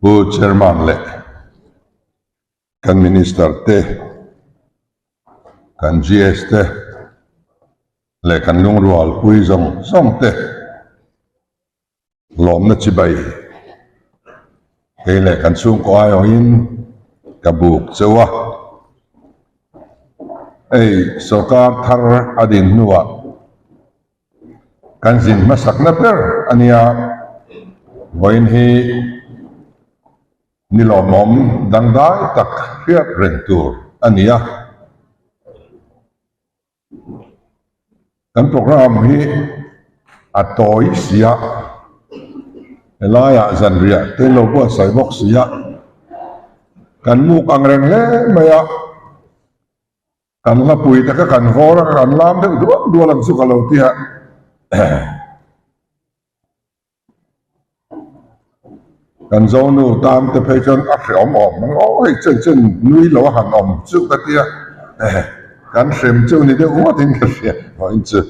Pu Chairman leh kan Minister te, kan GS te leh kan lungrualpui zawng zawng te lawmna chibai kei leh kan chhungkaw aiawhin ka buk cheu a. Hei sorkar thar a din hnuah Kan zin hmasakna ber a nia, vawiin hi ni lawmawm dangdai tak hriat reng tur a ni a. Kan program hi a tawi si a, helaiah zanriah te lo buatsaih bawk si a, kan muk ang reng hle mai a. Kan hlapui te kha kan vawr a, kan lam deuh dual dual ang chu ka lo ti a. Kan zonu tan te phei chuan a hreawm awm ang aw hei chen chen nui lo a han awm chu ka ti a, kan hrem chu ni deuh ngawt in ka hria vawiin chu.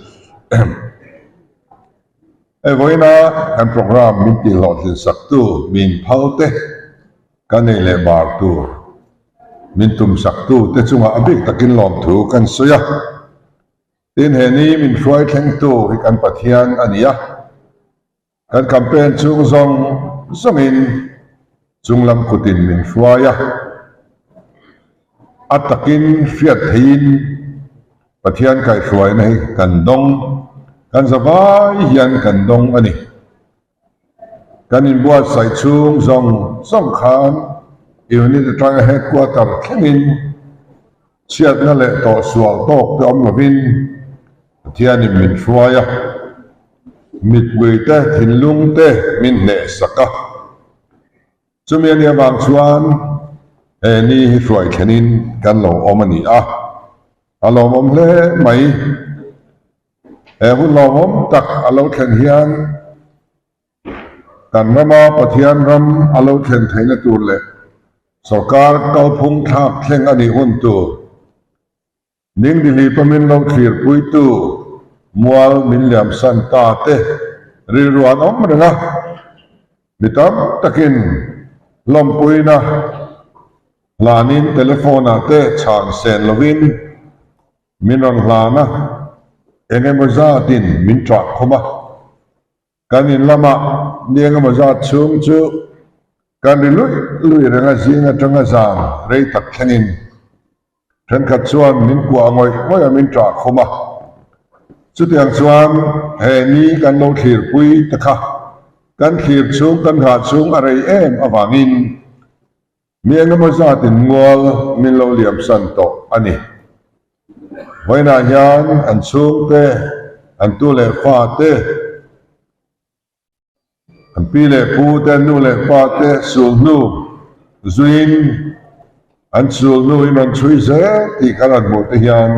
Hei vawiina kan program min tihhlawhtlin sak tu min phal te ka nei leh bar tur Min tumsak tu te chungah a bik takin lawmthu kan sawi a. Tin, he ni min hruai thlengtu hi kan Pathian a ni a. Kan campaign chhung zawng zawngin chunglam kutin min hruai a. A takin hriat theihin Pathian kaihhruaina hi kan dawng, kan zavai hian kan dawng a ni. Kan inbuatsaih chhung zawng zawng khan unit atanga headquarter thlengin chhiatna leh tawhsual tawk te awm lovin Pathianin min hruai a, mipui te thinlung te min hnehsak a. Chumi a nih avang chuan he ni hi hruai thlenin kan lo awm a ni a, a lawmawm hle mai. He hun lawmawm tak a lo thlen hian kan rama Pathian ram a lo thlen theihna tur leh sawrkar kalphung thlak thleng a nih hun tur Ningdihli pawmin lo thlirpuitu mual min liamsan ta te rilru an awm reng a, mi tam takin lawmpuina hlanin telephone ah te chhan sen lovin Min rawn hlan a, eng emaw zatin min ṭah khawm a. Kan in lamah ni eng emaw zat chhung chu kan ri luih luih reng a, zing aṭanga zan rei tak thlengin ṭhenkhat chuan min kuah ngawih ngawih a, min ṭah khawm a. Chutiang chuan he ni kan lo thlirpui te kha kan thlir chhung kan nghah chhung a rei em avangin Mi engemaw zatin mual min lo liamsan tawh a ni. Vawiinah hian an chhungte, an tu leh fa te, an pi leh pu te, an nu leh pa te sulhnu zuiin an sulhnu in rawn chhui zel tih kan han hmuh te hian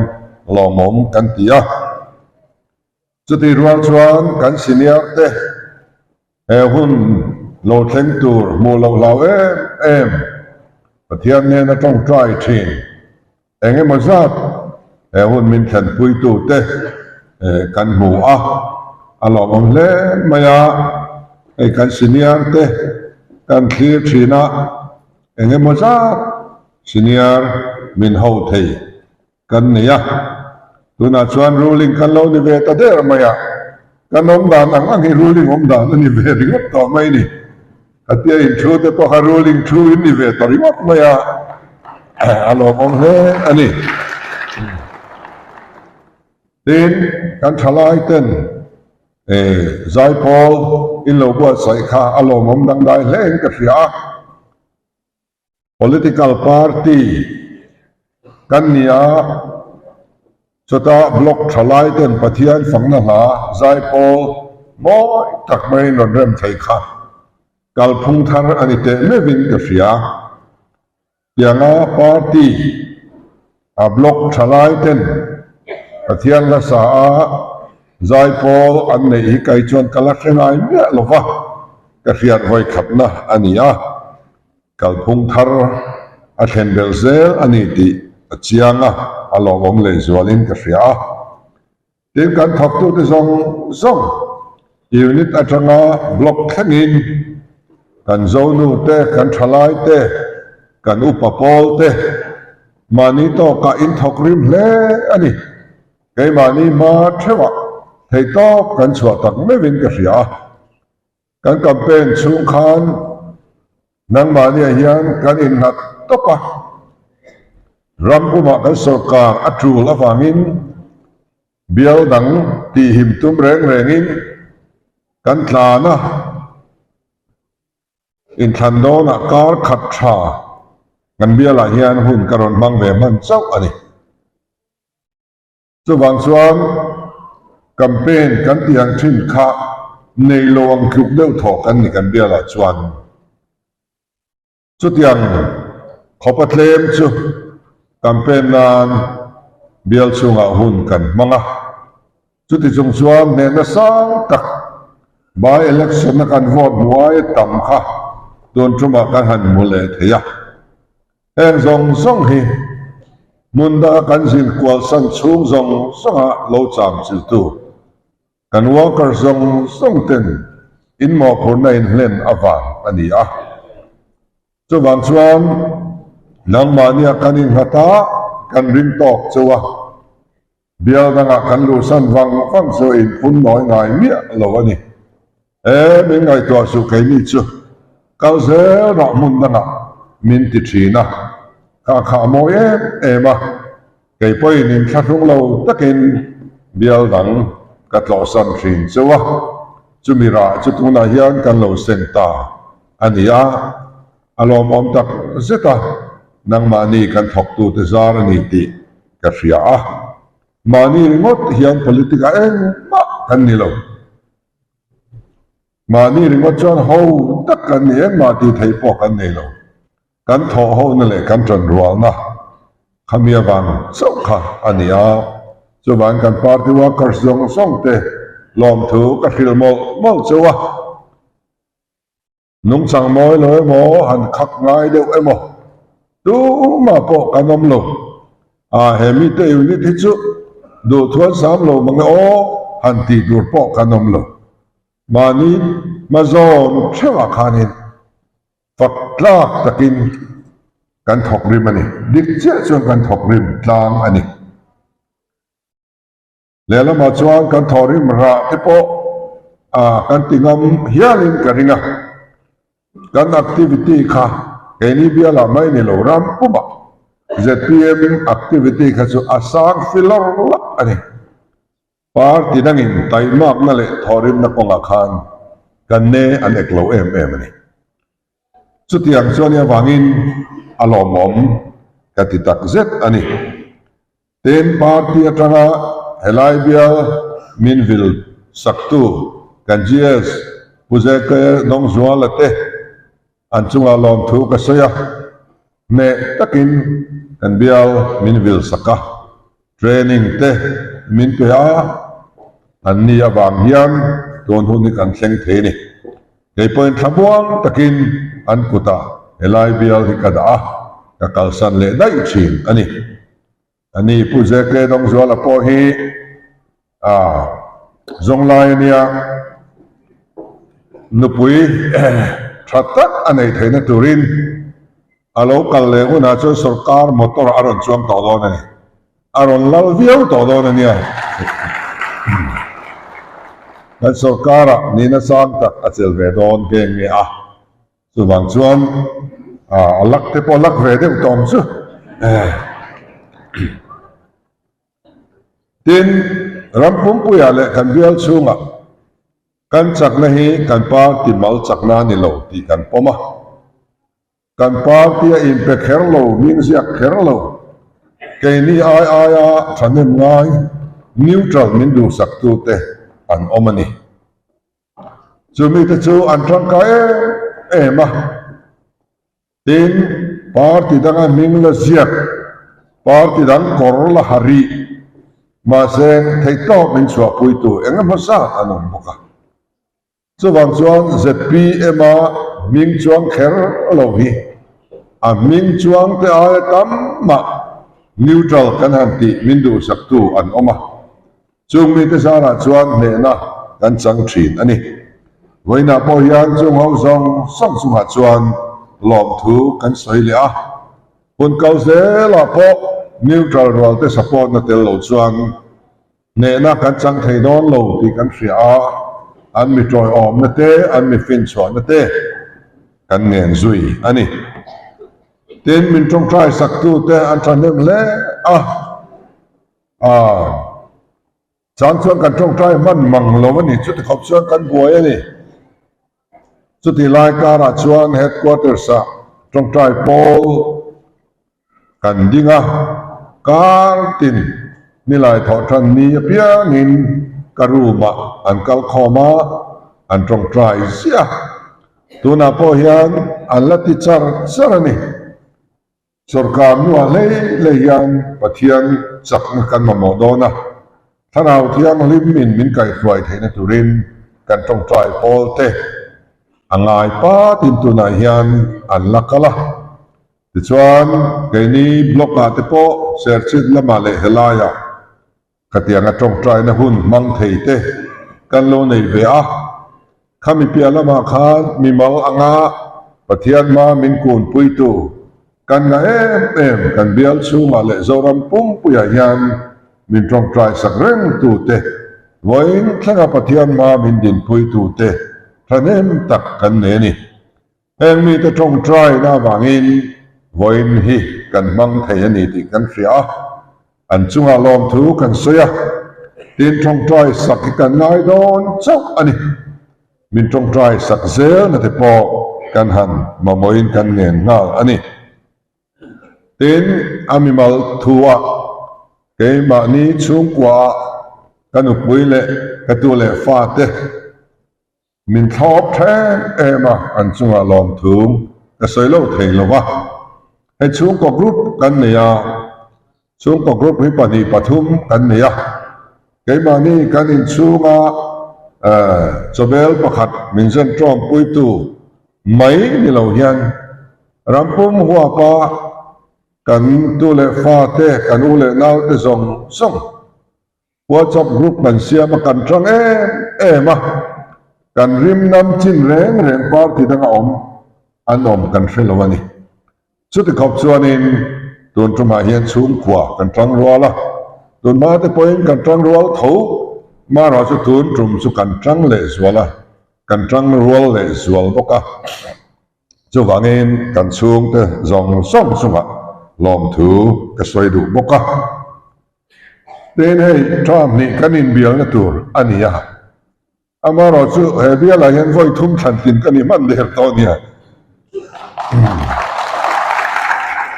lawmawm kan ti a. Chutih rual chuan kan senior te He hun lo thleng tur hmuh loh hlau em em Pathian hnena tawngtai thin eng emaw zat he hun min thlenpuitute kan hmu a, a lawmawm hle mai a, hei kan senior te kan thlir thin a, eng emaw zat senior min ho thei. Kan nei a, tunah chuan ruling kan lo ni ve ta der mai a, kan awm dan ang ang hi ruling awm dan a ni ve ringawt tawh mai ni. Khatia in thu te pawh kha ruling thu in ni ve ta ringawt mai a, a lawmawm hle a ni. Tin, kan thalai ten zaipawl in lo buatsaih kha a lawmawm dangdai hle in ka hria a. Political party kan ni a, chutah block tha lai ten Pathian fakna hla zaipawl mawi tak maiin rawn rem thei kha kalphung thar a ni teh meuhin ka hria. Tianga party a block tha lai ten Pathian hla sa a zaipawl an neih hi kai chuan ka la hre ngai miah lova ka hriat vawikhatna a ni a. Kalphung thar a thlen belh zel a ni tih a chiang a, a lawmawm lehzualin ka hria a. Tin, kan thawktute zawng zawng unit atanga block thlengin. Kan zonu te, kan thalai te, kan upa pawl te mahni tawkah in thawk rim hle a ni. Keimahni hma theuhah theihtawp kan chhuah tak meuhin ka hria a. Kan campaign chhung khan nangmahniah hian kan innghat tawp a. Ram pumah kan sawrkar a tul avangin bial dang tihhim tum reng rengin kan tlan a. Inthlan dawnah kar khat tha kan bialah hian hun ka rawn hmang ve hman chauh a ni. Chuvang chuan campaign kan tih ang thin kha nei lo ang tluk deuh thawh kan ni kan bialah chuan. Chutiang khawpa tlem chu campaign nan bial chhungah hun kan hmang a. Chuti chung chuan hnehna sang tak by election a kan vote hmu aia tam kha tun tumah kan han hmu leh thei a. Heng zawng zawng hi hmun danga kan zin kual san chhung zawng zawnga lo cham chiltu kan worker zawng zawng ten in mawhphurhna in hlen avang a ni a. Chuvang chuan nangmahnia kan innghat a, kan ring tawk chauh a. Bial dangah kan luhsan vang vang chu inphun nawi ngai miah lo a ni. E, min ngaihtuah suh keini chu kal zel rah hmun dangah min ti thin a, kha kha a mawi em em a, kei pawhin inthlahrung lo takin bial dang ka tlawhsan thin cheu a, chumi rah chu tunah hian kan lo seng ta a ni a, a lawmawm tak zet a, nangmahni kan thawktute zar a ni tih ka hria a, mahni ringawt hian politic ah engmah kan ni lo. Mahni ringawt chuan ho tak kan ni, engmah tih theih pawh kan nei lo. Kan thawh hona leh kan ṭan rualna khami avang chauh kha a ni a, chuvangin kan party workers zawng zawng te lawmthu ka hrilh mawlh mawlh chauh a. Nungchang mawi lo emaw, han khak ngai deuh emaw, tumah pawh kan awm lo. A, he mite unit hi chu duhthuan sam lo mange aw, han tih tur pawh kan awm lo. Mahni hmazawn theuhah khanin fak tlak takin kan thawk rim a ni. Dik chiah chuan kan thawk rim tlang a ni. Lehlamah chuan kan thawhrim rah te pawh kan ti ngam hialin ka ring a, kan activity kha keini bialah mai ni lo ram pumah zpm activity kha chu a sang filawr lak a ni. Party dangin taihmakna leh thawhrimna kawngah khan kan ne an ek lo em em a ni. Chutiang chuan i avangin a lawmawm ka ti takzet a ni. Tin, party atanga helai bial min vil saktu kan GS Pu ZK Dawngzuala te an chungah lawmthu ka sawi a, hneh takin kan bial min vil sak a, training te min pe a, an ni avang hian tun hun hi kan thleng thei a ni. Kei pawhin thlamuang takin an kutah helai bial hi ka dah a, ka kalsan leh daih thin a ni. A ni Pu JK Dawngzuala pawh hi a zawng lai a nia, nupui tha tak a neih theihna turin a lo kal leh hunah chuan sawrkar motor a rawn chuang tawh dawn a ni, a rawn lal viau tawh dawn a nia. Kan sawrkarah nihna sang tak a chelh ve dawn nghe nghe a. Chuvang chuan a lak te pawh lak ve deuh tawng chu. Tin, ram pumpuiah leh kan bial chhungah kan chakna hi kan party mal chakna a ni lo tih kan pawm a. Kan party a inpe kher lo, hming ziak kher lo, keini ai aia thahnem ngai neutral min duhsaktute an awm a ni. Chu mite chu an tangkai em em a, tin party danga hming la ziak, party dang kawr la ha rih, mahse theihtawp min chhuahpuitu eng emaw zat an awm bawk a. Chuvang chuan zpm a hming chuang kher lo hi a hming chuang te aia tam mah neutral kan han tih min duhsaktu an awm a. Chung mite zarah chuan hnehna kan chang thin a ni. Vawiinah pawh hian chung ho zawng zawng chungah chuan lawmthu kan sawi leh a. Hun kal zelah pawh neutral rualte support na tel lo chuan hnehna kan chang thei dawn lo tih kan hria a, an mi tawiawmna te, an mi finchhuahna te kan ngen zui a ni. Tin, min tawngtai saktute an thahnem hle a, aa. Chang chuan kan tawngtai hman mang lo a ni, chuti khawp chuan kan buai a ni. Chuti lai karah chuan headquarters ah tawngtai pawl kan ding a, kar tin nilai thawh tan ni apiangin ka room ah an kal khawm a, an tawngtai ziah a. Tunah pawh hian an la ti char char a ni. Sorkar hnuah hlei hlei hian Pathian chakna kan mamawh dawn a, Thlarau Thianghlim in min kaihhruai theihna turin kan tawngtai pawl te a ngai patin tunah hian an la kal a. Tichuan, keini block ah te pawh Serchhip lamah leh helaiah Khatianga tawngtaina hun hmang thei te kan lo nei ve a, khami piah lamah khan mimal anga Pathian hma min kunpuitu kan ngah em em kan bial chhungah leh Zoram pumpuiah hian min tawngtai sak reng tu te, vawiin thlenga Pathian hma min dinpui tu te thahnem tak kan nei a ni. Heng mite tawngtaina avangin vawiin hi kan hmang thei a ni tih kan hria a, an chungah lawmthu kan sawi a, tin tawngtai sak hi kan ngai dawn chauh a ni. Min tawngtai sak zelna te pawh kan han mamawhin kan ngen nghal a ni. Tin, a mimal thu-ah keimahni chhungkuaah ka nupui leh ka tu leh fate, Min thlawp ṭhem em a, an chungah lawmthu ka sawi lo thei lo va. Hei chhungkaw group kan nei a, chhungkaw group hi pahnih pathum kan nei a. Keimahni kan inchhunga chawbel pakhat min zen ṭawmpuitu mai ni lo hian rampum huapa kan tu leh fate, kan u leh naute zawng zawng WhatsApp group kan siam a, kan tang em em a, kan rim nam chin reng reng party danga awm an awm kan hre lo a ni. Chuti khawp chuanin tun tumah hian chhungkua kan tang rual a, tun hma te pawhin kan tang rual tho, marawh chu tun tum chu kan tang leh zual a, kan tang rual leh zual bawk a. Chuvangin kan chhungte zawng zawng chungah lawmthu ka sawi duh bawk a. Tin hei term hnih kan inbialna tur a ni a, amaherawh chu he bialah hian vawi thum thlan tlin ka ni hman der tawh nia.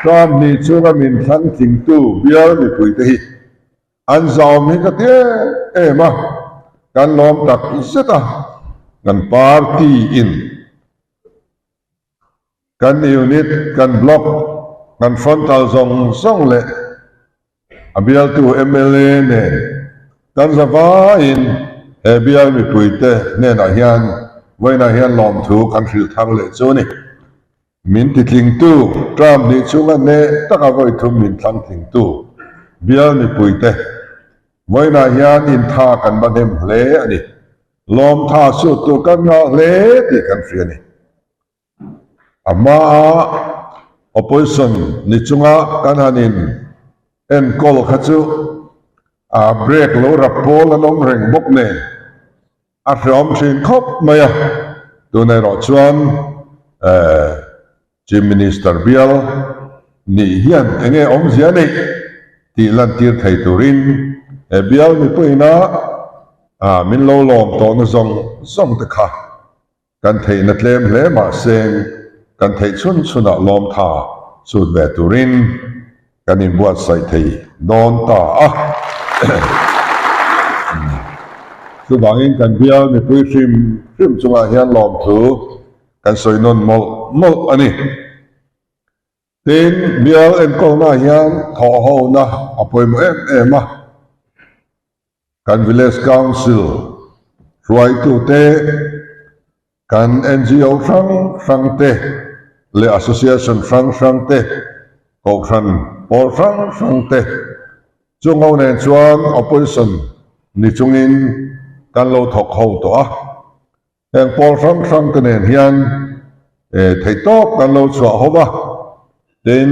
Term hnih chhunga min thlan tlingtu bial mipuite hi an zauhawm hi ka ti em em a, kan lawm tak zet a, kan party in Kan unit, kan block, kan frontal zawng zawng leh a bialtu mla nen kan za vaiin he bial mipuite hnenah hian vawiinah hian lawmthu kan hrilh thar leh chu a ni. Min titlingtu, term hnih chhunga hneh taka vawi thum min thlang tlingtu bial mipuite vawiinah hian intha kan va hnem hle a ni. Lawmtha sut tur kan ngah hle tih kan hria a ni. A hmaa opposition ni chunga kan han in enkawl kha chu a break lo rap pawl an awm reng bawk nen a hreawm thin khawp mai a. Tun erawh chuan Chief Minister bial nih hian eng nge awmzia neih tih lantir thei turin he bial mipuiina min lo lawm tawhna zawng zawng te kha Kan theihna tlem hle mahse kan theih chhun chhunah lawmtha chut ve turin kan inbuatsaih thei dawn ta a. Chuvangin kan bial mipui hrim hrim chungah hian lawmthu kan sawi nawn mawlh mawlh a ni. Tin, bial enkawlnaah hian thawhhona a pawimawh em em a. Kan Village Council hruaitute, kan NGO hrang hrang te leh Association hrang hrang te, Kohhran pawl hrang hrang te chung ho nen chuan Opposition ni chungin kan lo thawk ho tawh a. Heng pawl hrang hrang te nen hian theihtawp kan lo chhuah ho va, tin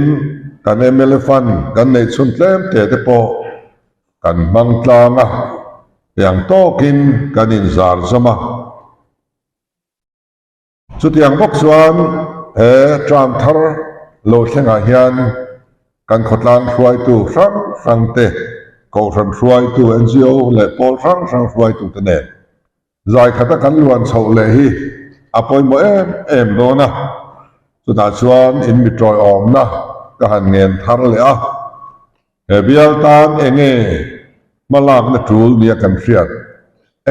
kan mla fund kan neih chhun tlem te te pawh kan hmang tlang a, tiang tawkin kan inzar zawm a. Chutiang bawk chuan he term thar lo thlengah hian kan khawtlang hruaitu hrang hrang te, kohhran hruaitu, NGO leh pawl hrang hrang hruaitu te nen zai khata kan luan chhoh leh hi a pawimawh em em dawn a. Chutah chuan in mi tawiawmna ka han ngen thar leh a. He bial tan enge hmalakna tul nia kan hriat?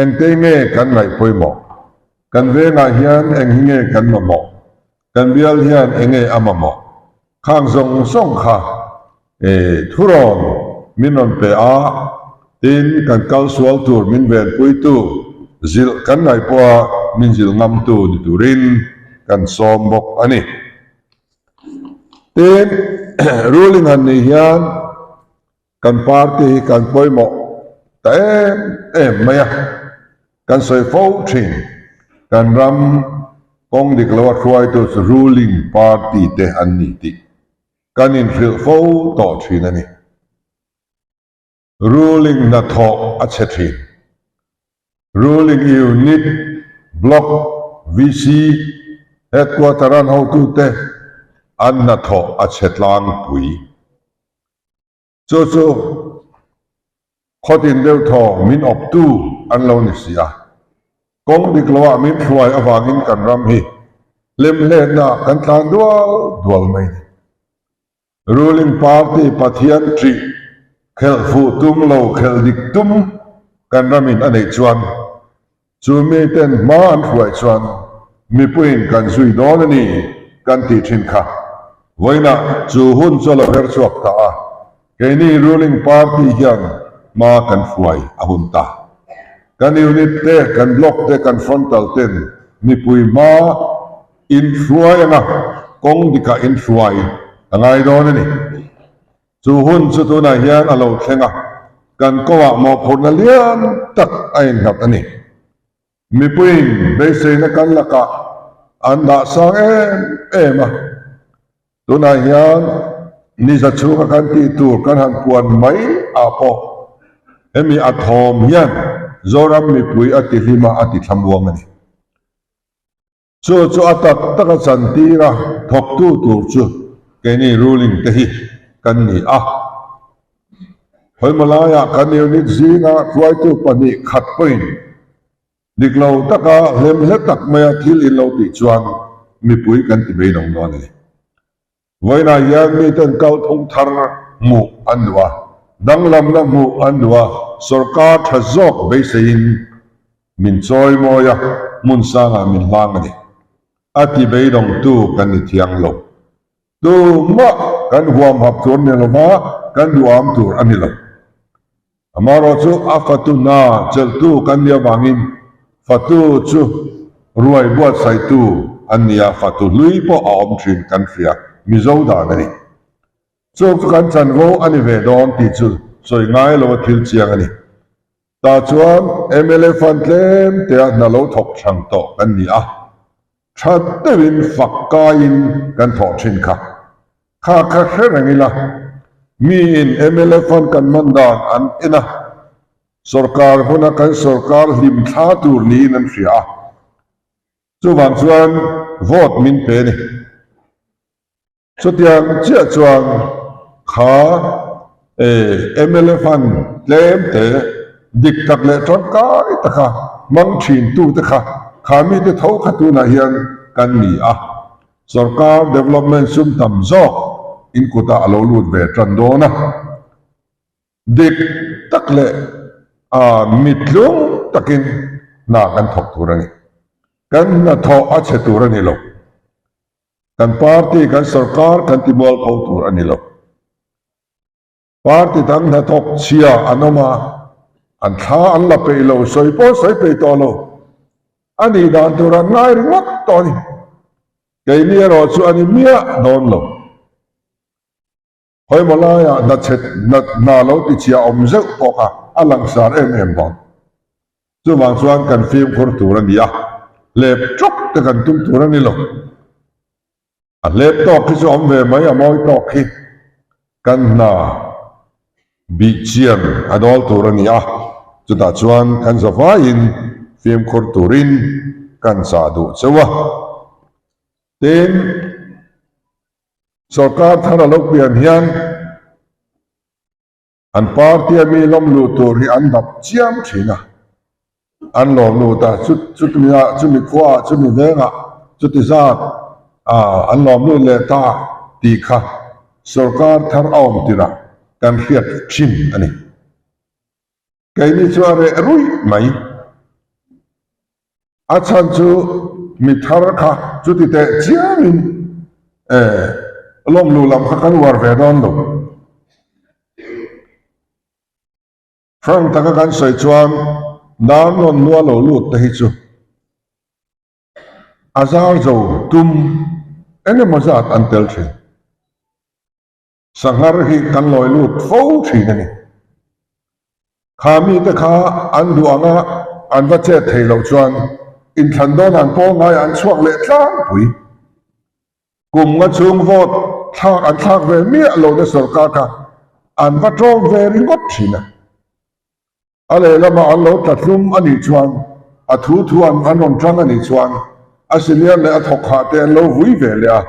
Engte nge kan ngaih pawimawh? Kan vengah hian eng hi nge kan mamawh? Kan bial hian enge a mamawh? Khang zawng zawng kha thurawn min rawn pe a, tin kan kal sual tur min venpuitu zilh kan ngaih pawha min zilh ngamtu ni turin kan sawm bawk a ni. Tin, ruling han nih hian kan party hi kan pawimawh ta em em mai a, kan sawi fo thin. Kan ram kawng dik loa hruaitu chu ruling party te an ni tih kan inhrilh fo tawh thin a ni. Ruling hnathawh a chhe thin. Ruling Unit, Block, VC, Headquarter an hotute an hnathawh a chhe tlangpui. Chu chu khawtin deuh thaw min awptu an lo ni si a. Kawng dik loah min hruai avangin kan ram hi hlimhletna kan tlan dual dual mai ni. Ruling party Pathian ṭih khelh fuh tum lo khelh dik tum kan ramin a neih chuan chu miten hma an hruai chuan mipuiin kan zui dawn a ni kan tih ṭhin kha. Vawiinah chu hun chu a lo her chhuak ta a, keini ruling party hian hma kan hruai a hun ta. Kan unit te, kan block te, kan frontal ten mipui hma Inhruai anga kawng dikah inhruai a ngai dawn a ni. Chu hun chu tunah hian a lo thleng a, kan kawngah mawhphurhna lian tak a innghat a ni. Mipuiin beiseina kan lakah an dah sang em em a, tunah hian niza chhunga kan tih tur kan han puan mai ah pawh hemi a thawm hian Zoram mipui a tihlim a, a tithlamuang a ni. Chu chu a tak tak a chantir a, thawktu tur chu keini ruling te hi kan ni a. Hawimawlaiah kan unit zinga hruaitu pahnih khat pawhin dik lo taka hlemhle tak maia thil in lo tih chuan mipui kan ti mai lo dawn a ni. Vawiinah hian miten kalphung thar hmuh an duh a, danglamna hmuh an duh a, sawrkar tha zawk beiseiin min chawimawi a, hmun sangah min hlang a ni. A ti beidawngtu kan ni thiang lo. Tumah kan huamhap tur a ni lo va, kan duham tur a ni lo. Amaherawh chu a fatu hna chelhtu kan nih avangin fatu chu ruai buatsaihtu an ni a, fatu hlui pawh a awm thin kan hria, Mizo dan a ni. Chu chu kan chanvo a ni ve dawn tih chu sawi ngai lo a thil chiang a ni. Tah chuan mla fund tlem tea hna lo thawk thang tawh kan ni a, tha deuhin fak kaiin kan thawh thin kha. Kha kha hre reng ila, miin mla fund kan hman dan an en a, sorkar huna kan sorkar hlim thla tur niin an hria a, chuvang chuan vote min pe a ni. Chutiang chiah chuan kha mla fund tlem te dik tak leh tangkai taka hmang thin tute kha kha mite tho kha tunah hian kan ni a. Sorkar development sum tam zawk in kutah a lo lut ve tan dawn a, dik tak leh a mittlung takin hna kan thawk tur a ni. Kan hnathawh a chhe tur a ni lo. Kan party, kan sorkar kan timualpho tur a ni lo. Party dang hnathawk chhia an awm a, an thla an la peih lo, sawi pawh sawi peih tawh lo. A nih dan tur an ngai ringawt tawh a ni. Keini erawh chu a ni miah dawn lo. Hawimaw laiah hna chhe hna lo ti chhia awm zeuh pawh kha a langsar em em dawn. Chuvang chuan kan fimkhur tur a ni a. Hlep tawk te kan tum tur a ni lo. A hlep tawk hi chu awm ve mai, a mawi tawk hi kan hna bih chian a dawl tur a ni a, chutah chuan kan zavaiin fimkhur turin kan chah duh cheu a. Tin, sorkar thar a lo pian hian An party a mi lawm luh tur hi an dap chiam thin a, an lawm lut a, chutmi ah, chumi khua ah, chumi veng ah, chuti zat ah an lawm lut leh ta tih kha sorkar thar a awm tirh ah kan hriat thin a ni. Keini chu a reh ruih mai. A chhan chu mi thar kha chuti teh chiangin lawm luh lam kha kan uar ve dawn lo. Frank taka kan sawi chuan Darlawn lua lo lut te hi chu a zar zo tum eng emaw zat an tel thin. Sanghar hi kan lawi lut fo thin a ni. Kha mite kha an duh anga an va chet thei loh chuan inthlan dawn an pawl ngaiah an chhuak leh tlangpui. Kum nga chhung vote thlak an thlak ve miah lohna sorkar kha an va tawm ve ringawt thin a. A lehlamah an lo tla tlum a nih chuan, a thu thu an an rawn tang a nih chuan, a senior leh a thawk hah te an lo vui ve leh a,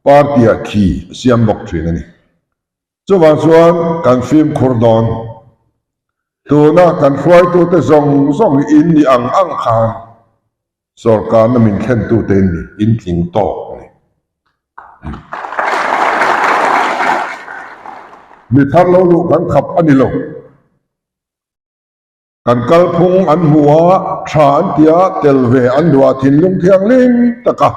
party ah khi a siam bawk thin a ni. Chuvang chuan kan fimkhur dawn. Tuna kan hruaitute zawng zawng hi in nih ang ang khan sorkarna min thlentute in ni, in tling tawk a ni. Mi thar lo luh kan khap a ni lo. Kan kalphung an hmu a, tha an ti a, tel ve an duh a, thinlung thianghlim taka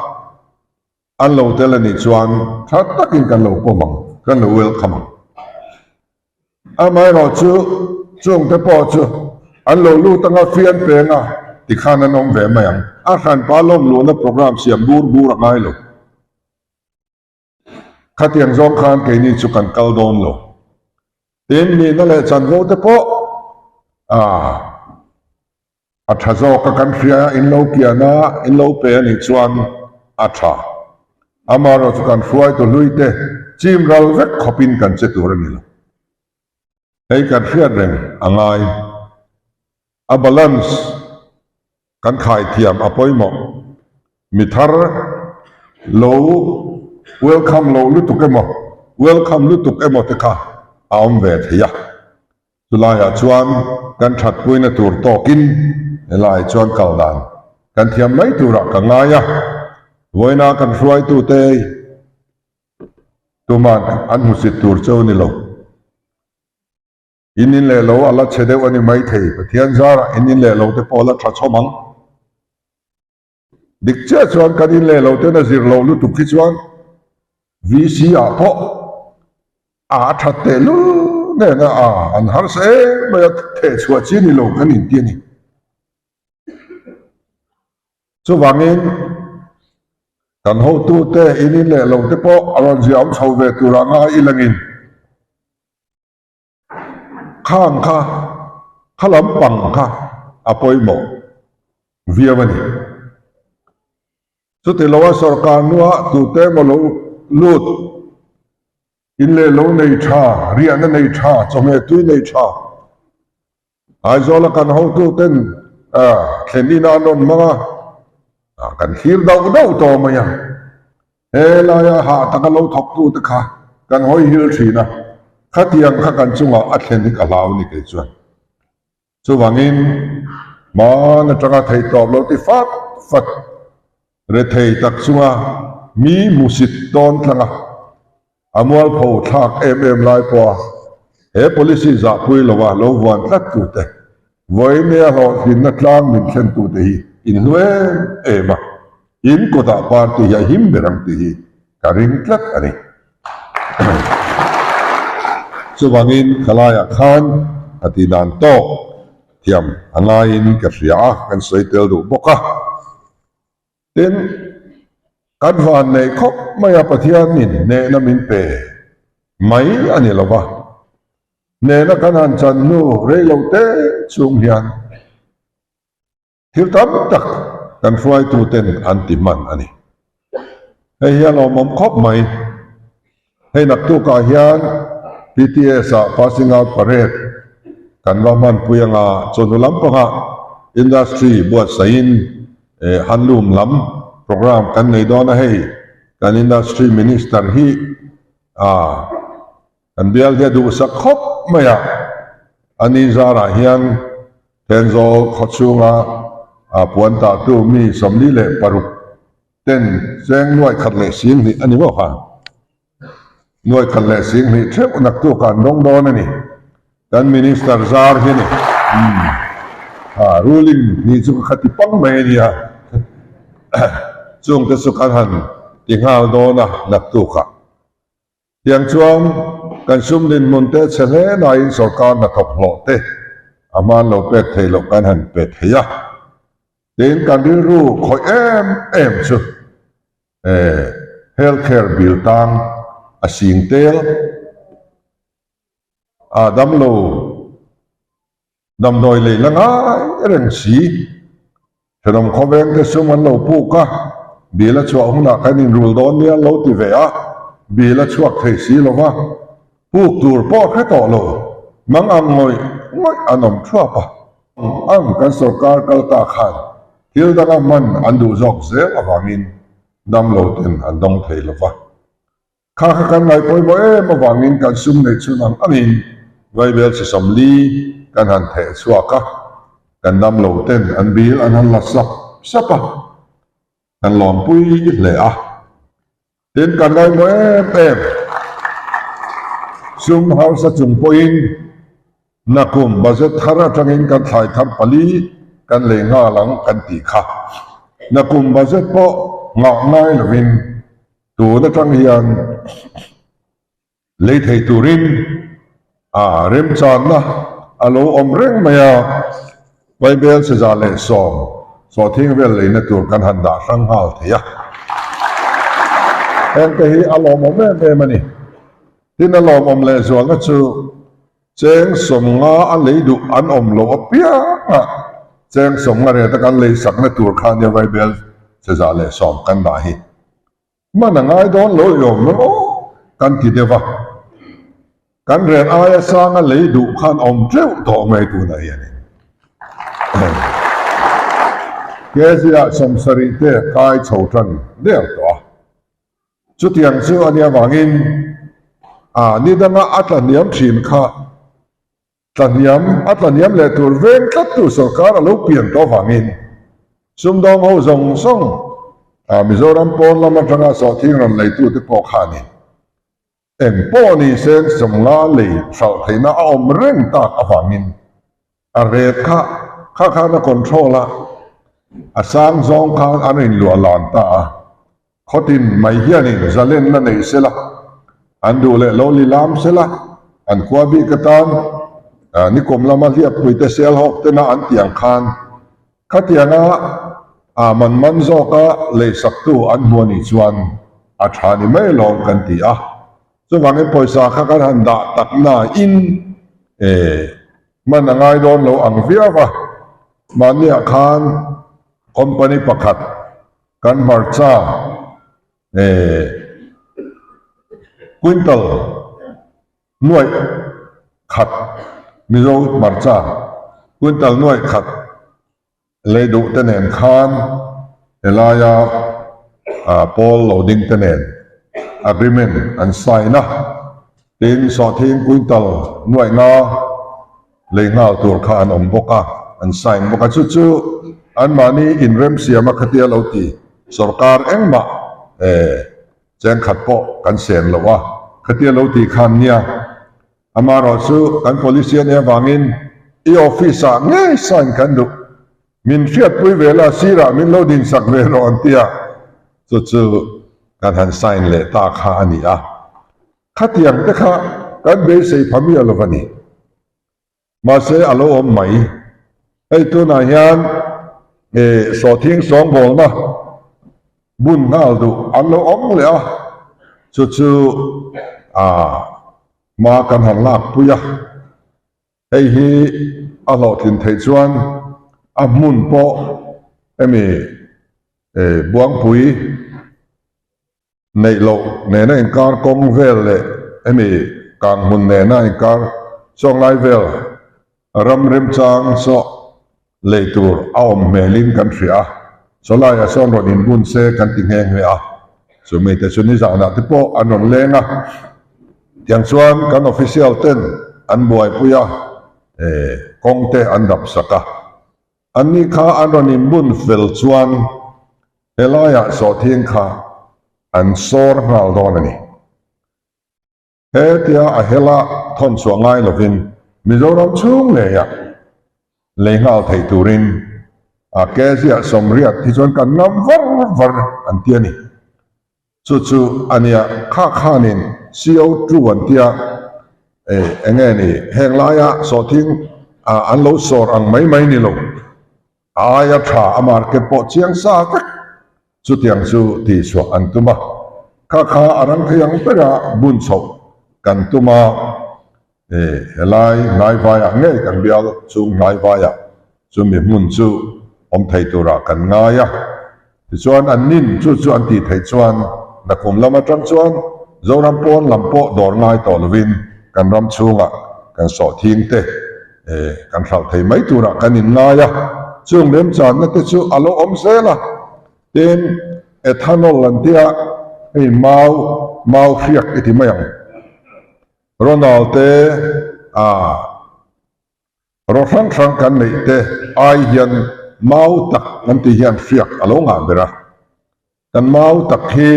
an lo tel a nih chuan tha takin kan lo pawm ang, kan lo welcome ang. Amaherawhchu chungte pawh chu an lo lut anga fian peng a tikhan an awm ve mai ang. A hranpa lawmluhna programme siam bur bur a ngai lo. Khatiang zawng khan keini chu kan kal dawn lo. Tin, nihna leh chanvo te pawh a tha zawk a kan hria a, in lo kian a, in lo pe a nih chuan a tha. Amaherawhchu chu kan hruaitu hlui te chim ral vek khawpin kan che tur a ni lo. Hei kan hriat reng a ngai. A balance kan khai thiam a pawimawh. Mi thar lo welcome loh lutuk emaw, welcome lutuk emaw te kha a awm ve thei a. Chulaiah chuan kan thatpuina tur tawkin helaiah chuan kal dan kan thiam mai turah ka ngai a. Vawiina kan hruaitute Tuman an hmusit tur cheu ni lo. In in leh lo a la chhe deuh a ni maithei. Pathian zarah in in leh lo te pawh a la tha chhawm ang. Dik chiah chuan kan in leh lo ten a zir loh lutuk hi chuan VC ah pawh a that teh lul nen a an harsa em mai a, theh chhuah chi ni lo kan inti a ni. Chuvangin kan hotute in in leh lo te pawh a rawn ziah awm chho ve tur ah ngai i langin khang kha kha lampang kha a pawimawh viau a ni. Chuti loa sorkar nua tute emaw lo lut in leh lo nei tha, riahna nei tha, chawhmeh tui nei tha, Aizawla kan hotuten thlen ina an rawn hmang a, kan thlir dauh dauh tawh mai a. He laia hah taka lo thawktute kha kan hawi hil thin a, khatiang kha kan chungah a thlen hi ka hlau a ni kei chuan. Chuvangin hman atanga theihtawp lo ti fat fat rethei tak chunga mi musit tawn tlang a, A mualpho thlak em em lai pawha he policy zahpui lova lo vuan tlat tute, vawinia hlawhtlinna tlang min thlen tute hi in hlu em em a, in kutah party hi a him ber ang tih hi ka ring tlat a ni. Chuvangin khalaiah khan a tih dan tawk thiam a ngaiin ka hria a, kan sawi tel duh bawk a. Tin, kan van neih khawp mai a Pathianin hnehna min pe mai a ni lo va, hnehna kan han chan hnu rei lo te chhung hian thil tam tak. kan hruaituten an ti hman a ni. Hei hi a lawmawm khawp mai. Hei naktukah hian PTS ah Passing Out Parade kan va hmanpui anga chawhnu lampangah Industry buatsaihin Handloom lam programme kan nei dawn a hei kan Industry Minister hi a Kan bial hi a duhsak khawp mai a, a ni zarah hian Thenzawl khaw chhunga puan tahtu mi 46 ten cheng nuaih khat leh sing hnih a ni maw kha? Nuaih khat leh sing hnih theuh naktuk ah an dawng dawn a ni. Kan Minister zar hi a ni. Ruling hnih chu ka khati pang mai a nia. Chungte chu kan han ti nghal dawn a naktuk ah. Tiang chuan kan sum dinhmun te chhe hle nain sorkar hnathawk hlawh te a hman lo pek thei loh kan han pe thei a. Tin, kan rilru khawih em em chu health care bill tang a sing tel a damlo Damdawi lei la ngai reng si. Thenawm khawveng te sum an lo puk a, bill a chhuah hunah kan inrul dawn nia an lo ti ve a, bill a chhuak thei si lo va, puk tur pawh a hre tawh lo, mang ang ngawih ngawih an awm thuap a. Ang kan sorkar kal ta khan thil danga hman an duh zawk zel avangin damlo ten an dawng thei lo va. Kha kha kan ngaih pawimawh em avangin kan sum neih chhun ang angin Vaibel chi 40 kan han theh chhuak a, kan dam lo ten an bil an han la sap sap a, kan lawmpui hle a. Tin, kan ngaihmawh em em sum hausa chung pawhin nakum budget thar atangin kan thlai thar pali kan lei nghal ang kan tih kha. Nakum budget pawh nghah ngai lovin Tun atang hian lei thei turin a remchanna a lo awm reng mai a, Vaibel 110 sawhthing vel leina tur kan han dah hrang nghal thei a. Hengte hi a lawmawm em em a ni. Tin, a lawmawm lehzualna chu cheng 50 a lei duh an awm loh apiangah cheng 50 reta kan lei sakna tur kha nia Vaibel 110 kan dah hi. Hman a ngai dawn lo i awm emaw kan ti deuh a, kan ren aia sanga lei duh khan awm teuh tawh mai tunah hianin kg ah 70 te kai chho tan der tawh a, chutiang chu a nia vangin a ni danga a tla hniam thin kha Tla hniam, a tla hniam leh tur veng tlat tu sorkar a lo pian tawh avangin sumdawng ho zawng zawng Mizoram pawn lam atanga sawhthing rawn leitute pawh khanin eng pawh ni sen 50 lei hralh theihna a awm reng tak avangin a ret kha kha khan a control a, a sang zawng khan an inluah lan ta a. Khawtin mai hianin zalenna nei sela, an duh leh lo lilam sela, an khua bik atan nikum lama hliappuite Sialhawk tena an tih ang khan khatianga a man man zawka leisaktu an hmu a nih chuan a tha ni mai lawm kan ti a. Chuvangin pawisa kha kan han dah tak nain hman a ngai dawn lo ang viau a, mahniah khan company pakhat Kan hmarcha eh quintal nuaih khat Mizo hmarcha quintal nuaih khat lei duh te nen khan helaia pawl lo ding te nen agreement an sign a, tin sawhthing quintal nuaih nga Lei nghal tur kha an awm bawk a, an sign bawk a, chu chu anmahni inremsiama khatia lo ti sorkar engmah eh chengkhat pawh kan sen loh a, khatia lo ti khan nia. Amaherawh chu kan policy a nih avangin i office ah ngei sign kan duh, min hriatpui ve la, sirah min lo dinsak ve rawh an ti a, chu chu kan han sign leh ta kha a ni a. Khatiang te kha kan beisei pha miah lo a ni. Mahse a lo awm mai. Hei tunah hian eh sawhthing sawngbawlna bun nghal duh an lo awm leh a, chu chu ah hma kan han lakpui a. Hei hi a hlawhtlin theih chuan a hmun pawh hemi. Buangpui neih loh nena inkar kawng vel leh hemi kanghmun nena inkar chawnglai vel ram remchang saw lei tur a awm hmelin kan hria a, chawlaiah sawn rawn inbun se kan ti nghe nghe a, chumi te chu nizanah te pawh an rawn leng a, tiang chuan kan official ten an buaipui a, kawng te an dap sak a. Anni kha an rawn inbun fel chuan helaiah sawhthing kha an sawr nghal dawn a ni. Hetia a hela thawn chhuah ngai lovin Mizoram chhung ngeiah lei nghal theih turin a kg ah sawmriat hi chuan kan ngam var var an ti a ni. Chu chu a nia kha khanin CO2 an tia eng nge ni heng laia sawhthing an lo sawr ang mai mai ni lo a aia tha a market pawh chiang sa vek chutiang chu tihchhuah an tum a kha kha a rang thei ang bera bun chhoh kan tum a helai hnaivaiah ngei kan bial chung hnaivaiah Chumi hmun chu awm thei turah kan ngai a, tichuan an nin chu chu an tih theih chuan nakum lam atang chuan Zoram pawn lam pawh dawr ngai tawh lovin kan ram chhungah kan sawhthing te kan hralh thei mai turah kan inngai a, chung remchanna te chu a lo awm zel a, tin ethanol an tia hei mau mau hriak i ti mai ang Ronald te ah. Ro hrang hrang kan neih te ai hian mau tak kan tih hian hriak a lo ngah ber a. Kan mau tak hi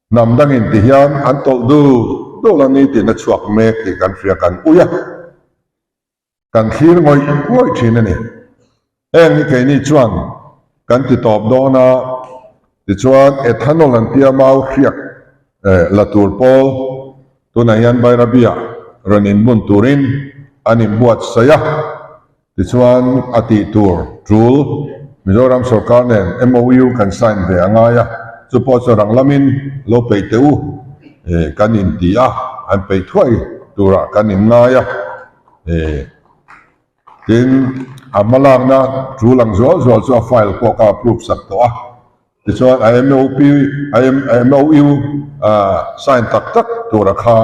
hnam dangin ti hian an tawlh dul dul a ni tihna chhuak mek tih kan hria kan ui a, kan thlir ngawih ngawih thin a ni. Heng hi keini chuan kan ti tawp dawn a, tichuan ethanol an tia mau hriak la tur pawl tunah hian Bairabi-ah rawn inbun turin an inbuatsaih a, tichuan a tih tur tul Mizoram sorkar nen MOU kan sign ve a ngai a, chu pawh chu rang lamin lo peih teh u kan inti a, an peih thuai turah kan inngai a. Tin, a hmalakna tul ang zual zual chu a file pawh ka approve sak tawh a. Tichuan a MOP, a MOU sign tak tak tura kha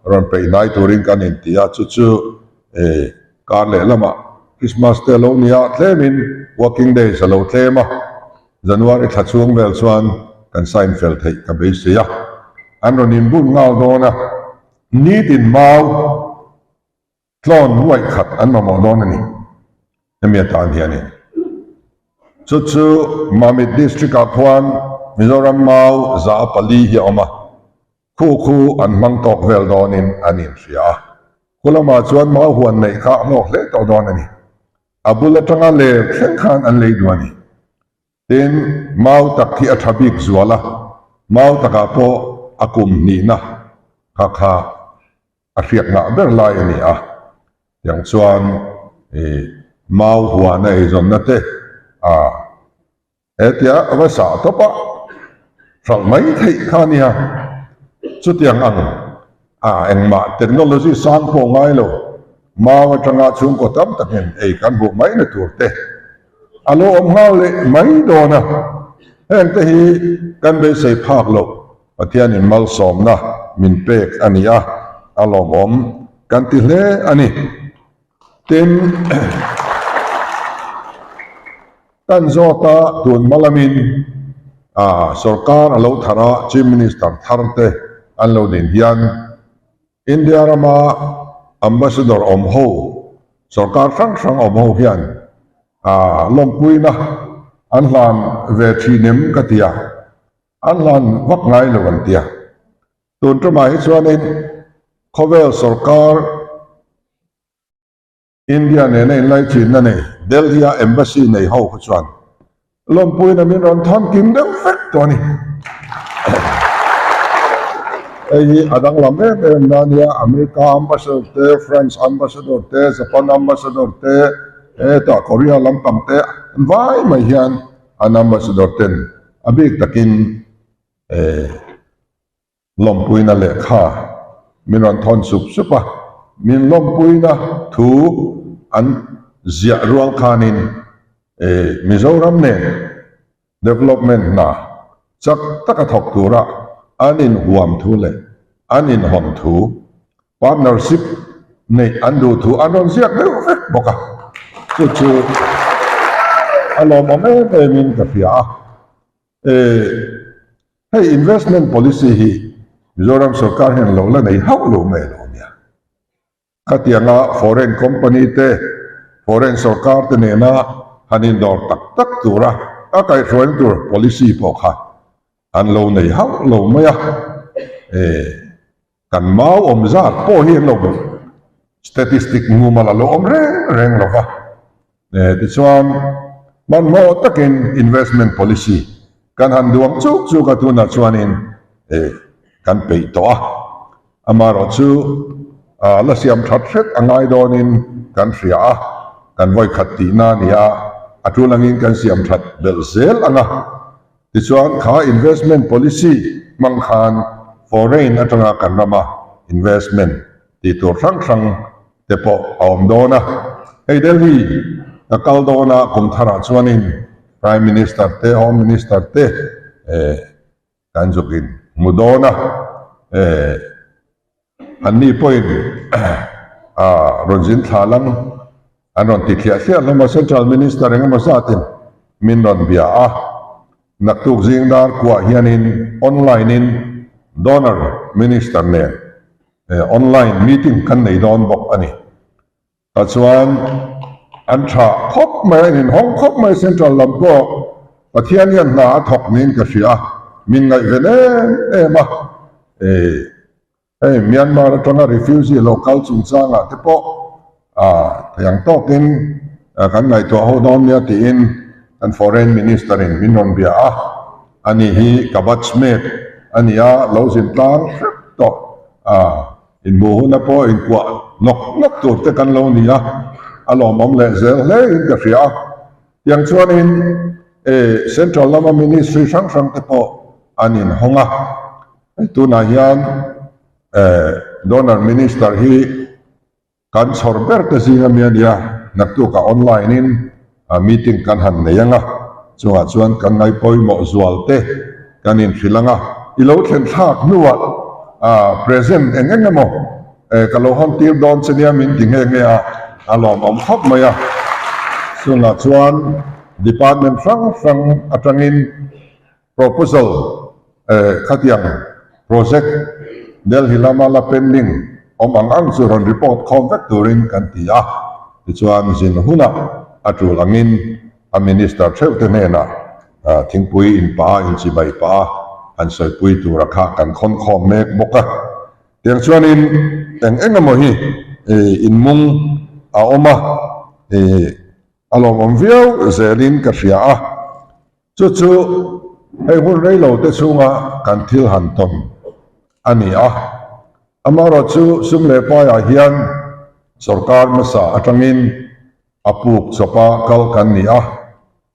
rawn peih hnai turin kan inti a, chu chu kar leh lamah Christmas te a lo ni a, tlemin working days a lo tlem a, January thla chhung vel chuan kan sign fel theih ka beisei a, an rawn inbun nghal dawn a, nitin mau. Tlawn nuaih khat an mamawh dawn a ni hemi atan hianin. Chu chu Mamit District ah khuan Mizoram mau za pali hi a awm a, khu khu an hmang tawk vel dawnin an inhria a. Khu lamah chuan mau huan neih kha a hlawk hle tawh dawn a ni. A bul atanga ler thleng khan an lei duh a ni. Tin, mau tak hi a tha bik zual a, mau takah pawh a kum hnihna kha kha A hriat ngah ber lai a ni a, tiang chuan ih mau huana eizawnna te a hetia a va sah tawp a, hralh mai theih kha a nia. Chutiang ang a engmah technology sang pawh ngai lo, mau atanga chhungkaw tam takin ei kan hmuh mai na tur te a lo awm nghal leh mai dawn a, heng te hi kan beisei phak loh. Pathianin malsawmna min pek a ni a, a lawmawm kan ti hle a ni. Tin, kan zawt a, tun hma lamin sorkar a lo thar a, Chief Minister thar te an lo din hian India rama Ambassador awm ho, sorkar hrang hrang awm ho hian lawmpuina an hlan ve thin em ka ti a. An hlan vak ngai lo an tia. Tun tumah hi chuanin khawvel sorkar India nena inlaichinna nei Delhi-a Embassy nei ho kha chuan lawmpuina min rawn thawn kim deuh vek tawh a ni. Hei hi a danglam em em na ania, America Ambassador te, France Ambassador te, Japan Ambassador te, hetah Korea lampang te an vai mai hian an Ambassador ten A bik takin lawmpuina lehkha min rawn thawn sup sup a, min lawmpuina thu an ziah rual khanin Mizoram nen. Development hna chak taka thawk tura an inhuam thu leh an inhawn thu, partnership neih an duh thu an rawn ziak deuh vek bawk a, chu chu a lawmawm em emin ka hria a. Hei investment policy hi Mizoram sorkar hian lo la nei hauh lo mai lo nia. Khatianga foreign company te, foreign sorkar te nena han indawr tak tak tura a kaihhruaina tur policy pawh kha an lo nei hauh lo mai a. Kan mau awm zat pawh hi an lo statistic mumal a lo awm reng reng lo va. Tichuan, hmanhmawh takin investment policy kan han duang chuk chuk a, tunah chuanin kan peih tawh a. Amaherawhchu la siam that hret a ngai dawnin kan hria a, kan vawikhat tihna a ni a, a tul angin kan siam that belh zel ang a. Tichuan, kha investment policy hmang khan foreign atanga kan rama investment tih tur hrang hrang te pawh a awm dawn a. Hei Delhi ka kal dawn a kum tharah chuanin Prime Minister te Home Minister te kan zuk in hmu dawn a. Anni pawhin rawn zin thla lang an rawn ti thliah thliah hlawm a, Central Minister engemaw zatin min rawn bia a. Naktuk zing dar kuah hianin online in Donor Minister nen Online meeting kan nei dawn bawk a ni. Tah chuan an tha khawp mai, an inhawng khawp mai Central lam pawh Pathian hian hna a thawk niin ka hria a, min ngaihven em em a. Hei Myanmar atanga refugee lo kal chungchangah te pawh thei ang tawkin kan ngaihtuah ho dawn nia tiin kan Foreign Minister in min rawn bia a. Ani hi ka batchmate a ni a, lo zin tlang hrep tawh a, inhmuh huna pawh inkuah nawk nawk tur te kan lo ni a, a lawmawm leh zel hle in ka hria a. Tiang chuanin Central lama Ministry hrang hrang te pawh an inhawng a, hei tunah hian Donor Minister hi Kan chhawr ber te zing ami a nia, naktukah online in meeting kan han nei ang a, chungah chuan kan ngaihpawimawh zual te kan inhrilh ang a, i lo thlen thlak hnuah present eng eng emaw ka lo hawn tir dawn che nia min ti nghe nghe a, a lawmawm khawp mai a. Chungah chuan department hrang hrang atangin Proposal, Khatiang project Delhi lama la pending awm ang ang chu rawn report khawm vek turin kan ti a, tichuan zin hunah a tul angin a Minister theuh te hnenah thingpui in pah a, inchibai pah a han sawipui tura kha kan khawn khawm mek bawk a. Tiang chuanin eng eng emaw hi inmung a awm a, a lawmawm viau zelin ka hria a. Chu chu hei hun rei lo te chhunga kan thil han tawn a ni a. Amaherawh chu sum leh paiah hian sorkar hmasa atangin a puk chawpa kal kan ni a.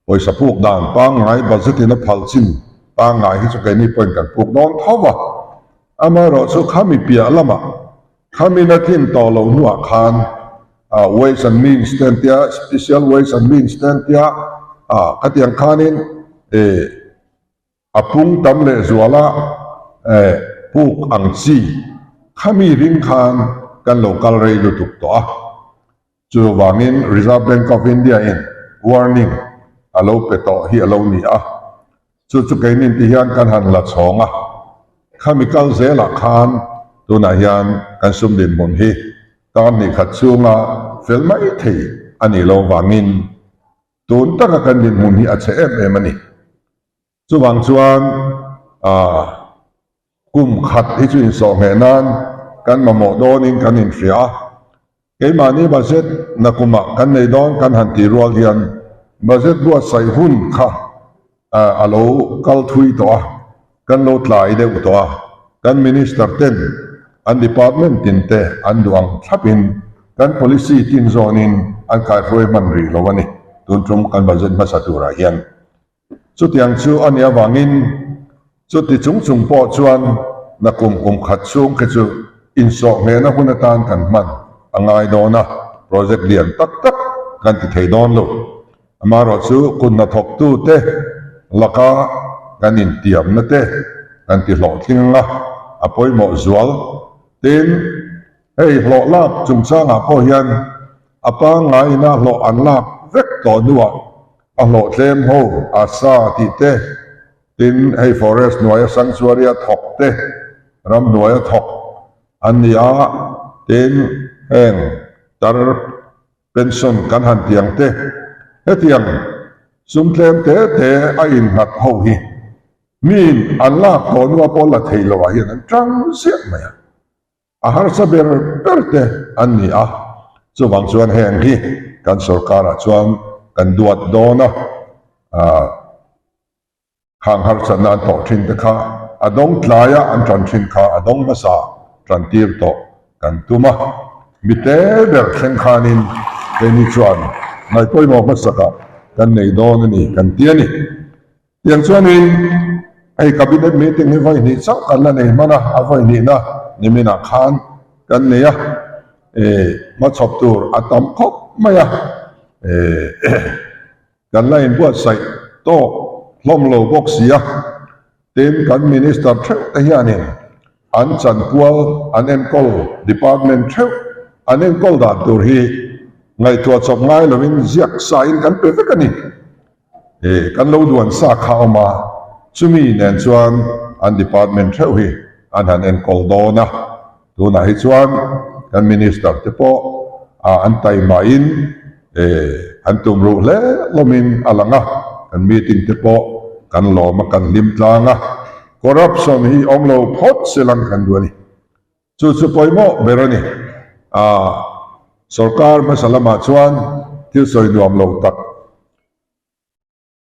Pawisa puk dan pangngai budget in a phal chin pangngai hi chu keini pawhin kan puk dawn tho va. Amaherawh chu khami piah lamah Khami na tlin tawh loh hnuah khan ways and means te an tia, special ways and means te an tia, khatiang khanin a pung tam leh zuala puk ang chi khami ring khan kan lo kal rei lutuk tawh a. Chuvangin Reserve Bank of India in warning a lo pe tawh hi a lo ni a, chu chu keinin ti hian kan han la chhawng a, khami kal zelah khan tunah hian kan sum dinhmun hi kar hnih khat chhunga fel mai thei a nih loh vangin tun taka kan dinhmun hi a chhe em em a ni. Chuvang chuan kum khat hi chu insawh ngheh nan kan mamawh dawnin kan inhria a, keimahni budget na kumah kan nei dawn kan han tih rual hian budget buatsaih hun kha a lo kal thui tawh a, kan lo tlai deuh tawh a, kan minister ten an department tin te an duh ang thlapin kan policy tin zawnin an kaihruai hman rih lo a ni tun tum kan budget hmasa turah hian. Chutiang chu a nih avangin chuti chung chung pawh chuan nakum kum khat chhung khi chu insawh nghehna hun atan kan hman a ngai dawn a, project lian tak tak kan ti thei dawn lo. Amaherawhchu kut hnathawktute laka kan intiamna te kan ti hlawhtling a, a pawimawh zual. Tin, hei hlawh lak chungchangah pawh hian a pangngaina hlawh an lak vek tawh hnuah a hlawh tlem ho a sa tih te, tin, hei forest hnuaia sanctuary a thawk te, ramhnuaia thawk an ni a, tin, heng tar pension kan han ti ang te, hetiang sum tlem te te a innghat ho hi miin an lak tawh nua pawh la thei lo ah hian an tang ziah mai a, a harsa ber ber te an ni a, chuvang chuan heng hi kan sorkar ah chuan kan duat dawn a, ah. Khang harsatna an tawh thin te kha a dawng tlaia an tan thin kha a dawng hmasa tan tir tawh kan tum a. Mi te ber thleng khanin keini chuan ngaihpawimawh hmasakah kan nei dawn a ni kan ti a ni. Tiang chuanin hei Cabinet meeting hi vawi hnih chauh kan la nei hman a, a vawi hnihna niminah khan kan nei a, hmachhawp tur a tam khawp mai a. Kan la inbuatsaih tawk hlawm lo bawk si a, tin kan Minister theuh te hianin an chanpual an enkawl department theuh an enkawl dan tur hi ngaihtuah chawp ngai lovin ziak sa in kan pe vek a ni. E, kan lo duan sa kha awm a, chumi nen chuan an department theuh hi an han enkawl dawn a, tunah hi chuan kan Minister te pawh an taimahin an tum ruh hle hlawmin a lang a, kan meeting te pawh kan lawm a, kan hlim tlang a, corruption hi awm lo phawt se lang kan duh a ni. Chu chu pawimawh ber a ni. Sorkar hmasa lamah chuan thil sawi nuam lo tak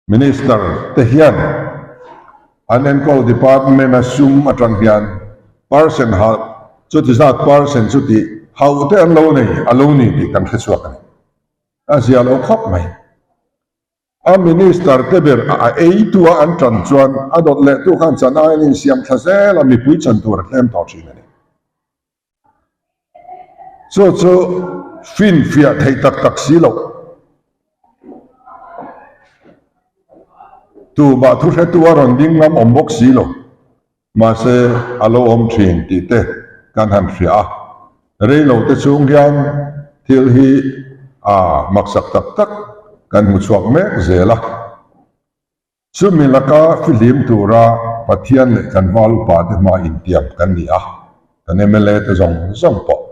Minister te hian an enkawl department a sum atang hian percent ha chuti zat percent chuti hauh te an lo nei a lo ni tih kan hrechhuak a ni. A zia lo khawp mai. A minister te ber a ei tu a an tan chuan a dawt leh tu khan chan aiin insiam thla zel a mipui chan tur a tlem tawh thin a ni. Chu chu finfiah theih tak tak si loh. Tumah thu hretu a rawn ding ngam awm bawk si lo. Mahse a lo awm thin tih te kan han hria a. Rei lo te chhung hian thil hi a maksak tak tak kan hmu chhuak mek zel a. Chumi laka fihlim tura Pathian leh kan val upa te hma intiam kan ni a, kan mla te zawng zawng pawh.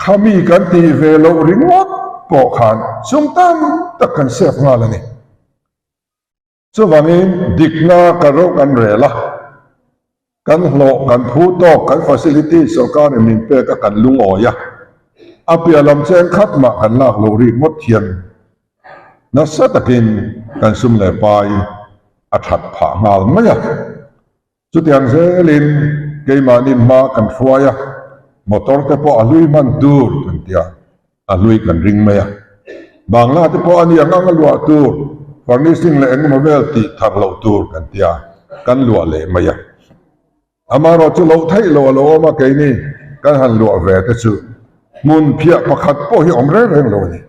Khami kan tih ve loh ringawt pawh khan sum tam tak kan save nghal a ni. Chuvangin dikna ka ro kan rel a, Kan hlawh, kan phu tawk, kan facility sorkarin min pek a kan lungawi a, a piah lam cheng khat mah kan lak loh rik ngawt hian nasa takin kan sum leh pai a that phah nghal mai a. Chutiang zelin keimahni hma kan hruai a, motor te pawh a hlui hman tur kan ti a, a hlui kan ring mai a. Bangla te pawh a ni ang ang a luah tur, furnishing leh engemaw vel tih thar loh tur kan ti a, kan luah leh mai a. Amaherawh chu loh theih loh a lo awm a, keini kan han luah ve te chu hmun phiah pakhat pawh hi awm reng reng lo a ni.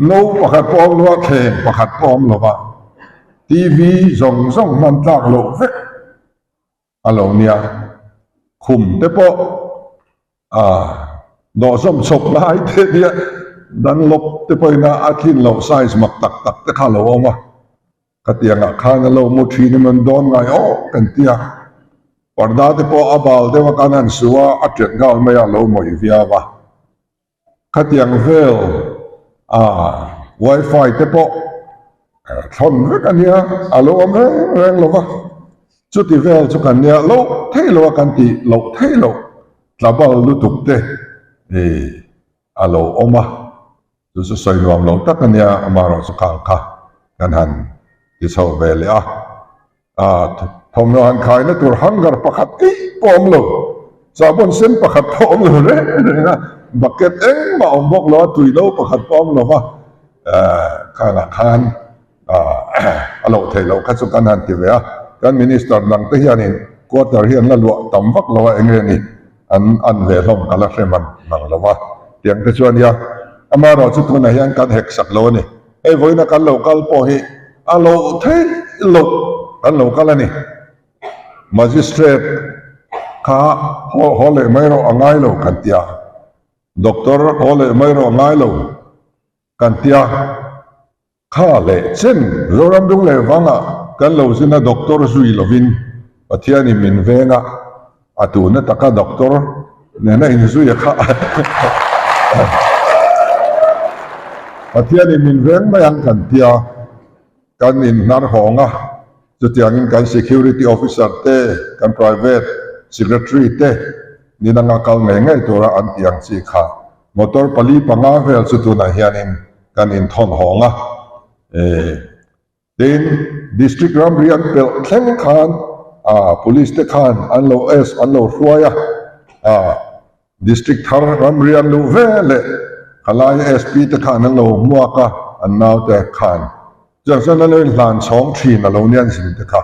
No pakhat pawh awm lo a, thleng pakhat pawh awm lo va, TV zawng zawng hman tlak loh vek a lo nia, khum te pawh a dawhzawm chawp lai te nia, Dunlop te pawhin a a tlin loh size mak tak tak te kha a lo awm a, khatiangah khan a lo mu thin em an dawn ngai aw kan ti a, parda te pawh a bal deuh a kan han su a, a ṭet nghal mai a, a lo mawih viau a. Khatiang vel a wifi te pawh thlawn vek a nia, a lo awm reng reng lo va, chuti vel chu kan nia loh theih loh a kan tih loh theih loh tlabal lutuk te a lo awm a, chu chu sawi nuam lo tak a nia, amaherawhchu khang kha kan han ti chho ve leh a. Thawmhnaw han khaina tur hanger pakhat eih pawh awm lo, sahbawn sen pakhat pawh awm lo reng reng a, bucket engmah awm bawk lo a, tui no pakhat pawh awm lo va, khangah khan a loh theih loh kha chu kan han ti ve a, kan minister dang te hianin quarter hi an la luah tam vak lo a, enge ni an an ve hlawm ka la hre man mang lo va, tiang te chu a nia, amaherawhchu tunah hian kan hek sak lo a ni, hei vawiina kan lo kal pawh hi. a loh theih loh kan lo kal a ni. Magistrate kha haw leh mai rawh a ngai lo kan ti a, Doctor haw leh mai rawh a ngai lo kan ti a. Kha leh chen Zoram dung leh vangah kan lo zin a Doctor zui lovin Pathianin min veng a, a tuna taka Doctor nena inzui a kha Pathianin min veng mai ang kan tia kan inhnar hawng a, chutiangin kan Security Officer te, kan Private Secretary te ni danga kal ngei ngei tura an tih ang chi kha Motor pali panga vel chu tunah hianin kan inthawn hawng a, tin District ramri an pelh thleng khan Police te khan an lo es an lo hruai a, District thar ramri an luh ve leh khalai SP te khan an lo hmuak a, an naute khan chuan chuan an lo inhlan chhawng thin a lo nia an zin te kha.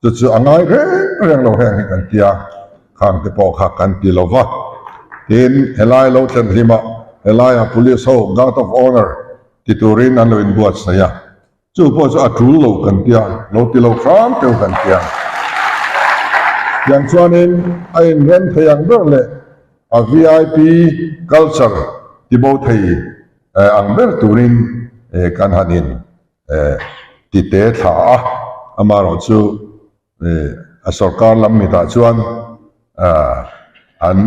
Chu chu a ngai reng reng lo heng hi kan tia, khang te pawh kha kan ti lo va. Tin, helai lo thlen hlimah helaiah Police ho Guard of Honour ti turin an lo inbuatsaih a, chu pawh chu a tul lo kan tia, lo ti lo hram teuh kan tia. Tiang chuanin a inrem thei ang ber leh a vip culture ti bo thei ang ber turin kan han in ti te thla a, amaherawh chu a sorkar lam mitah chuan an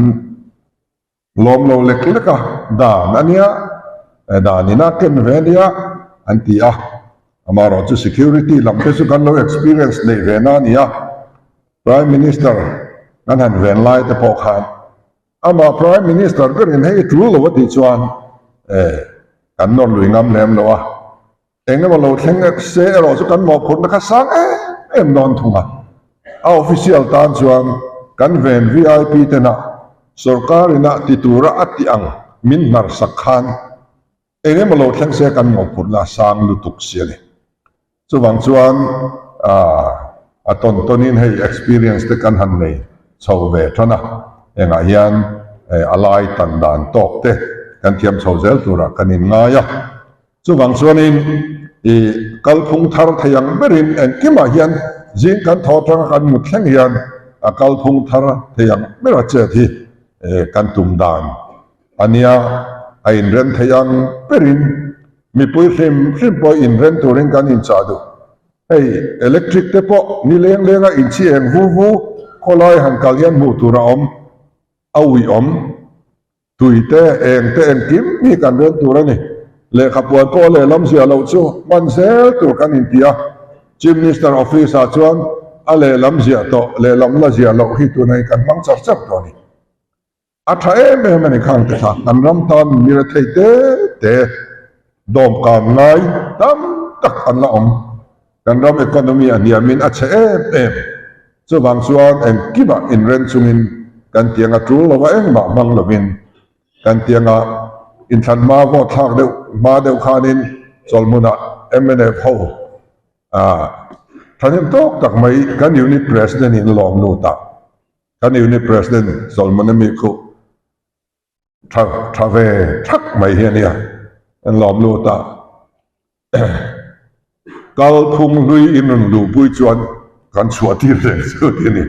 lawm lo lek lek a, dan a nia, dan ina ken ve a nia an ti a, amaherawh chu security lam te chu kan lo experience neih ve na a ni a, Prime Minister kan han ven lai te pawh khan Amah Prime Minister berin hei tul lo a tih chuan kan nawr lui ngam lem lo a, eng emaw lo thleng se erawh chu kan mawhphurhna kha sang em em dawn thung a. A official tan chuan kan ven vip tena sorkar ina ti tura a tih ang min hnar sak khan Eng emaw lo thleng se kan mawhphurhna a sang lutuk si a ni. Chuvang chuan a tawn tawnin hei experience te kan han nei chho ve tan a, engah hian a lai tan dan tawk te kan thiam chho zel turah kan inngai a. Chuvang chuanin i kalphung thar thei ang berin engkimah hian zing kan thaw atanga kan mut thleng hian a kalphung thar thei ang bera chet hi kan tum dan A nia, a inrem thei ang berin mipui hrim hrim pawh inrem turin kan inchah duh. Hei, electric te pawh ni leng lenga inchi eng vu vu khawlai han kal hian hmuh tur a awm, a uih awm. Tui te, eng te engkim hi kan rem tur a ni. Lehkha puan pawh lehlam ziah loh chu hman zel tur kan inti a. Chief Minister Office ah chuan a lehlam ziah tawh lehlam la ziah loh hi tunah hi kan hmang char char tawh a ni. A tha em em a ni khang te kha, kan ram tan mi rethei te te dawmkan ngai tam tak an la awm. Kan ram economy a hniamin a chhe em em. Chuvang chuan engkimah inren chungin kan tianga tul lova engmah hmang lovin kan tianga inthlan hma vote thlak deuh hma deuh khanin chawlhmunah mnf ho thahnem tawk tak mai kan unit president in lawm lut a. Kan Unit President Solomon ami khu tha tha ve thak mai hi a nia, an lawm lut a. Kal phung hlui in rawn luhpui chuan kan chhuah tir reng chu ti a ni.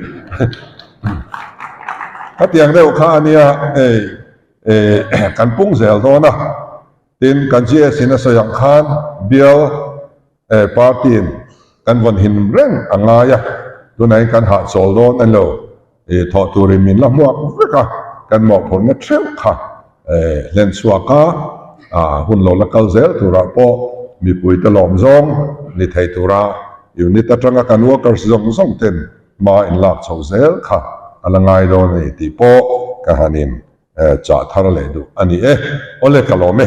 Khatiang deuh kha a nia hei kan pung zel dawn a, tin kan GS in a sawi ang khan bial Party in kan vawn him reng a ngai a, tunah hian kan hahchawl dawn a ni lo. Thawh turin min la hmuak vek a, kan mawhphurhna theuh kha hlen chhuak a, hun lo la kal zel turah pawh mipuite lawm zawng ni thei tura unit atanga kan workers zawng zawng ten hma in lak chho zel kha a la ngai dawn a ni tih pawh ka han in chah thar leh duh a ni e. Awle ka lawm e.